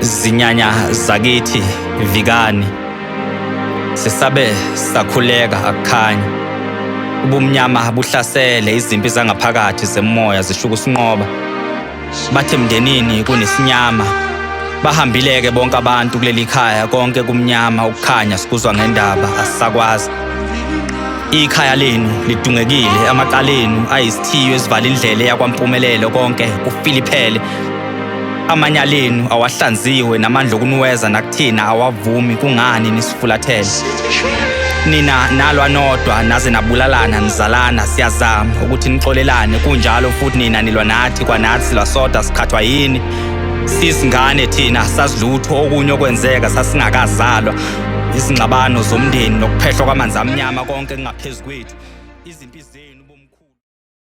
Zinyanya zakithi vikani. Sisabe sakhuleka akukhanya. Ubumnyama buhlasele izimpi zangaphakathi zemoya zishuka usinqoba. Bathe emndenini kunesinyama. Bahambile-ke bonke abantu kuleli khaya konke kumnyama ukukhanya sikuzwa ngendaba asisakwazi. Ikhaya lenu lidungekile, amacala enu ayisithiyo esivala indlela eya kwampumelelo konke kufiliphele. Amanyala enu awahlanziwe namandla okunuweza nakuthina awavumi kungani nisifulathele. Nina nalwa nodwa naze nabulalana nizalana siyazama ukuthi nixolelane kunjalo futhi nina nilwa nathi kwanathi silwa sodwa sikhathwa yini sizingane thina sazilutho okunye okwenzeka sasingakazalwa izingxabano zomndeni nokuphehlwa kwamanzi amnyama konke kungaphezu kwethu izimpi.